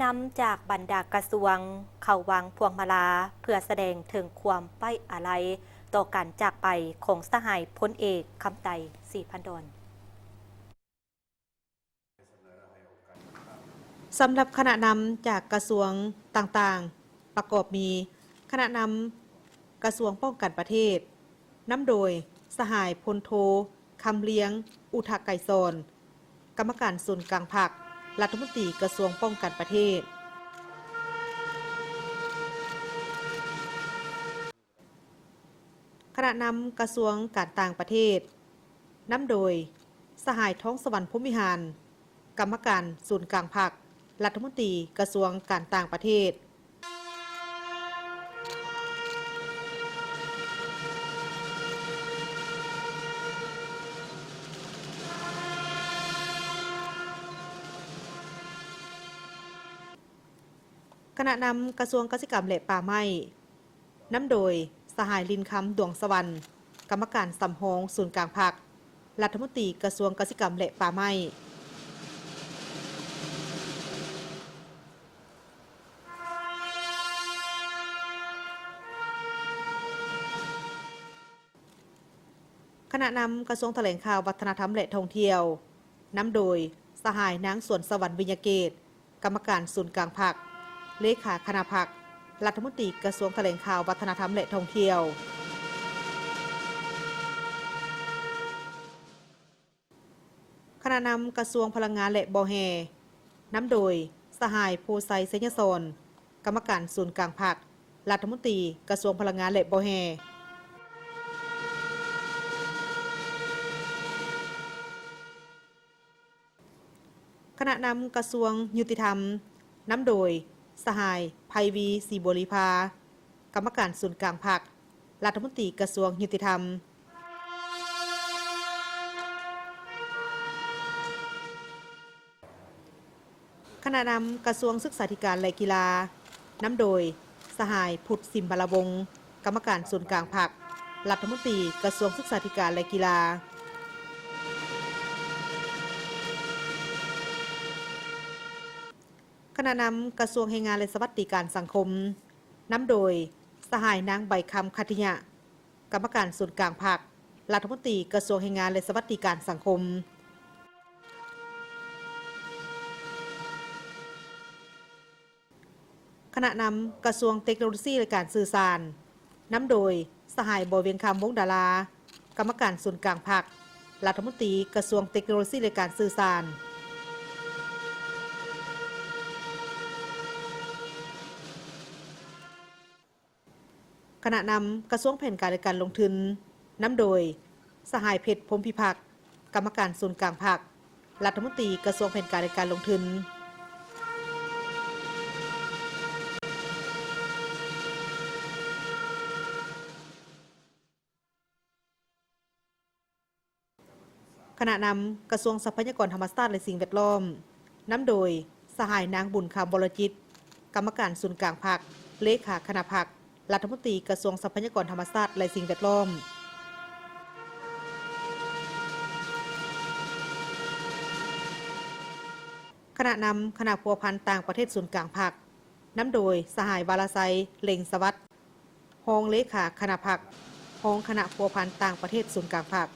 ນຳຈາກບັນດາກະຊວງເຂົ້າວາງພວງມາລາ ເພື່ອສະແດງເຖິງຄວາມໄວ້ອາໄລຕໍ່ການຈາກໄປຂອງສະຫາຍພົນເອກ ຄຳໄຕ ສີພັນດອນ. ສຳລັບຄະນະນຳຈາກກະຊວງຕ່າງໆ ປະກອບມີ ຄະນະນຳກະຊວງປ້ອງກັນປະເທດ ນຳໂດຍສະຫາຍພົນໂທ ຄຳລຽງ ອຸທະໄກສອນ ກຳມະການສູນກາງພັກ ລັດຖະມົນຕີກະຊວງປ້ອງກັນປະເທດ. ຄະນະນຳກະຊວງການຕ່າງປະເທດ ນຳໂດຍສະຫາຍ ທອງສະຫວັນ ພົມວິຫານ ກຳມະການສູນກາງພັກ ລັດຖະມົນຕີກະຊວງການຕ່າງປະເທດ. ຄະນະນຳກະຊວງກະສິກຳ ແລະ ປ່າໄມ້ ນຳໂດຍສະຫາຍ ລິນຄຳ ດວງສະຫວັນ ກຳມະການສຳຮອງສູນກາງພັກ ລັດຖະມົນຕີກະຊວງກະສິກຳ ແລະ ປ່າໄມ້. ຄະນະນຳກະຊວງຖະແຫຼງຂ່າວ ວັດທະນະທຳ ແລະ ທ່ອງທ່ຽວ ນຳໂດຍສະຫາຍ ນາງ ສວນສະຫວັນ ວິຍະເກດ ກຳມະການສູນກາງພັກ ເລຂາຄະນະພັກ ລັດຖະມົນຕີກະຊວງຖະແຫຼງຂ່າວ ວັດທະນະທຳ ແລະ ທ່ອງທ່ຽວ. ຄະນະນຳກະຊວງພະລັງງານ ແລະ ບໍ່ແຮ່ ນຳໂດຍສະຫາຍ ໂພໄຊ ໄຊຍະສອນ ກຳມະການສູນກາງພັກ ລັດຖະມົນຕີກະຊວງພະລັງງານ ແລະ ບໍ່ແຮ່. ຄະນະນຳກະຊວງຍຸຕິທຳ ນຳໂດຍສະຫາຍ ໄພວີ ສີບົວລີພາ ກຳມະການສູນກາງພັກ ລັດຖະມົນຕີກະຊວງຍຸຕິທຳ. ຄະນະນຳກະຊວງສຶກສາທິການ ແລະ ກິລາ ນຳໂດຍສະຫາຍ ພຸດ ສິມບາລະວົງ ກຳມະການສູນກາງພັກ ລັດຖະມົນຕີກະຊວງສຶກສາທິການ ແລະ ກິລາ. ຄະນະນຳກະຊວງແຮງງານ ແລະ ສະຫວັດດີການສັງຄົມ ນຳໂດຍສະຫາຍ ນາງ ໃບຄຳ ຂັດທິຍະ ກຳມະການສູນກາງພັກ ລັດຖະມົນຕີກະຊວງແຮງງານ ແລະ ສະຫວັດດີການສັງຄົມ. ຄະນະນຳກະຊວງເຕັກໂນໂລຊີ ແລະ ການສື່ສານ ນຳໂດຍສະຫາຍ ບໍວຽງຄຳ ວົງດາລາ ກຳມະການສູນກາງພັກ ລັດຖະມົນຕີກະຊວງເຕັກໂນໂລຊີ ແລະ ການສື່ສານ. ຄະນະນຳກະຊວງແຜນການ ແລະ ການລົງທຶນ ນຳໂດຍສະຫາຍ ເພັດ ພົມພິພັກ ກຳມະການສູນກາງພັກ ລັດຖະມົນຕີກະຊວງແຜນການ ແລະ ການລົງທຶນ. ຄະນະນຳກະຊວງຊັບພະຍາກອນທຳມະຊາດ ແລະ ສິ່ງແວດລ້ອມ ນຳໂດຍສະຫາຍ ນາງ ບຸນຄຳ ວໍລະຈິດ ກຳມະການສູນກາງພັກ ເລຂາຄະນະພັກ ລັດຖະມົນຕີກະຊວງຊັບພະຍາກອນທຳມະຊາດ ແລະ ສິ່ງແວດລ້ອມ. ຄະນະນຳຄະນະພົວພັນຕ່າງປະເທດສູນກາງພັກ ນຳໂດຍສະຫາຍ ວາລະໄຊ ເລັງສະຫວັດ ຮອງເລຂາຄະນະພັກ ຮອງຄະນະພົວພັນຕ່າງປະເທດສູນກາງພັກ.